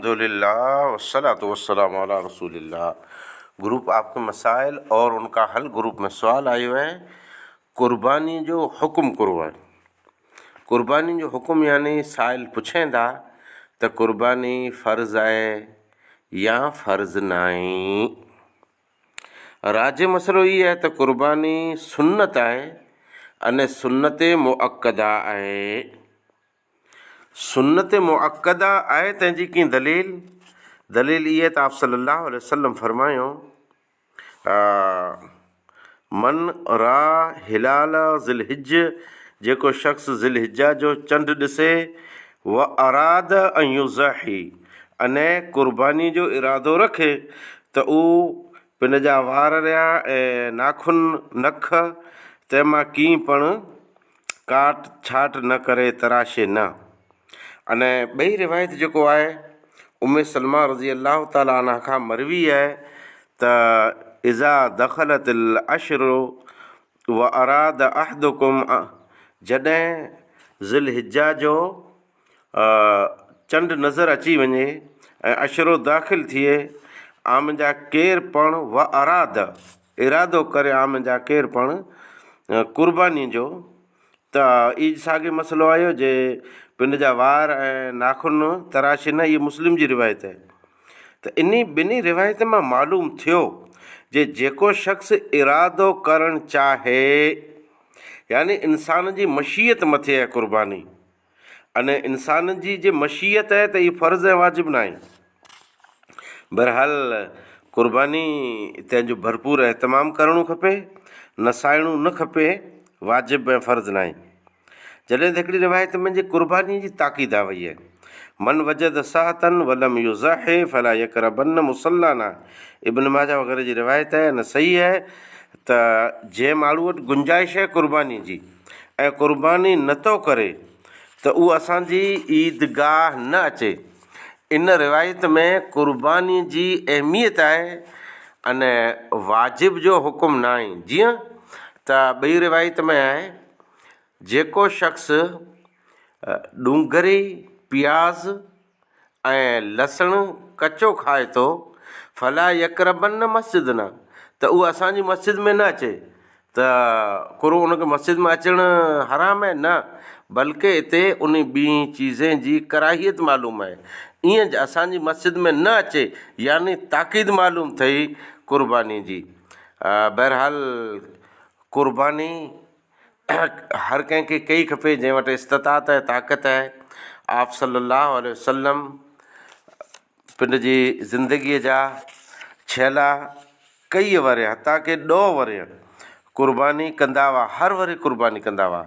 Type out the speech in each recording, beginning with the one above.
الحمد لله والصلاة والسلام علي رسول الله گروپ آپ ڪي مسائل اور ان کا حل گروپ ۾ سوال آيو آهي قرباني جو حڪم ڪرو آهي قرباني جو حڪم يعني سائل پڇين ٿا ته قرباني فرض آهي يا فرض ناهي راجع مسئلو هي آهي ته قرباني سنت آهي ان سنت مؤڪده آهي سنت مؤڪده آهي تنهن جي ڪين دليل؟ دليل اي ته آپ صلي الله عليه وسلم فرمايو من را هلال ذي الحج جيڪو شخص ذي الحجه جو چنڊ ڏسي و اراد ان يضحي اني قرباني جو ارادو رکي ته او پن جا وار رهيا ۽ ناخن نک تنهن مان ڪين پڻ ڪاٽ ڇاٽ نه ڪري تراشي نه. ان ٻئي روايت جيڪو آهي ام سلمه رضي الله تعالٰي عنها کان مروي آهي ته اذا دخلت العشر واراد احدڪم جڏهن ذي الحجه جو چنڊ نظر اچي وڃي ۽ عشرو داخل ٿئي عام جا ڪير پڻ و اراد ارادو ڪري عام جا ڪير پڻ قرباني جو ته اي ساڳي مسئلو آيو جي پنڊ جا وار ۽ ناخن تراشي نه اي مسلم جي روايت آهي ته انهي ٻنهي روايت مان معلوم ٿيو جي جيڪو شخص ارادو ڪرڻ چاهي يعني انسان جي مشيت مٿي آهي قرباني ان انسان جي جي مشيت آهي ته اهي فرض ۽ واجب ناهي. بهرحال قرباني تنهن جو ڀرپور اهتمام ڪرڻو کپي، نسائڻو نه کپي، واجب ۽ فرض ناهي. جڏهن ته هڪڙي روايت ۾ جي قرباني جي تاڪيد آ وئي آهي. من وجد ساعة ولم يضحي فلا يقربن مصلانا ابن ماجه وغيره جي روايت آهي ۽ صحيح آهي ته جنهن ماڻهو وٽ گنجائش آهي قرباني جي ۽ قرباني نه ٿو ڪري ته اهو اسان جي عيدگاهه نه اچي. ان روايت ۾ قرباني جي اهميت آهي ان واجب جو حڪم ناهي جيئن ته ٻئي روايت ۾ آهي جيڪو شخص ڏونگري، پياز، ۽ لسڻ ڪچو کائي ٿو، فلا يقربن مسجدنا ته اهو اسان جي مسجد ۾ نه اچي ته ڪرو ان کي مسجد ۾ اچڻ حرام آهي نه بلڪه اتي ان ٻين چيزين جي ڪراهيت معلوم آهي ائين اسان جي مسجد ۾ نه اچي يعني تاڪيد معلوم ٿئي قرباني جي بهرحال قرباني هر ڪنهن کي ڪئي کپي جنهن وٽ استطاعت آهي طاقت آهي آپ صلي الله عليه وسلم پنهنجي زندگيء جا ڇيلا ڪئي ورهيه حتيٰ ڪي ڏهه ورهيه قرباني ڪندا هئا هر ورهيه قرباني ڪندا هئا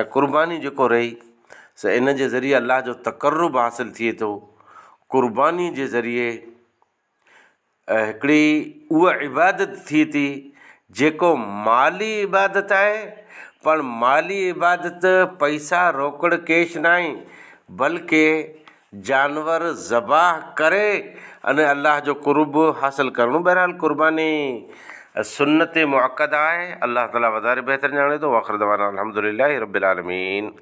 ۽ قرباني جيڪو رهي سو ان جي ذريعي الله جو تقرب حاصل ٿئي ٿو قرباني جي ذريعي هڪڙي اها عبادت ٿئي ٿي جيڪو مالي عبادت آهي پر مالي عبادت پئسا روڪڙ ڪيش ناهي بلڪه جانور ذبح ڪري ان الله جو قرب حاصل ڪرڻو بهرحال قرباني سنت مؤڪده آهي الله تعالي وڌاري بهتر ڄاڻي ٿو واخر دعوانا الحمدلله رب العالمين.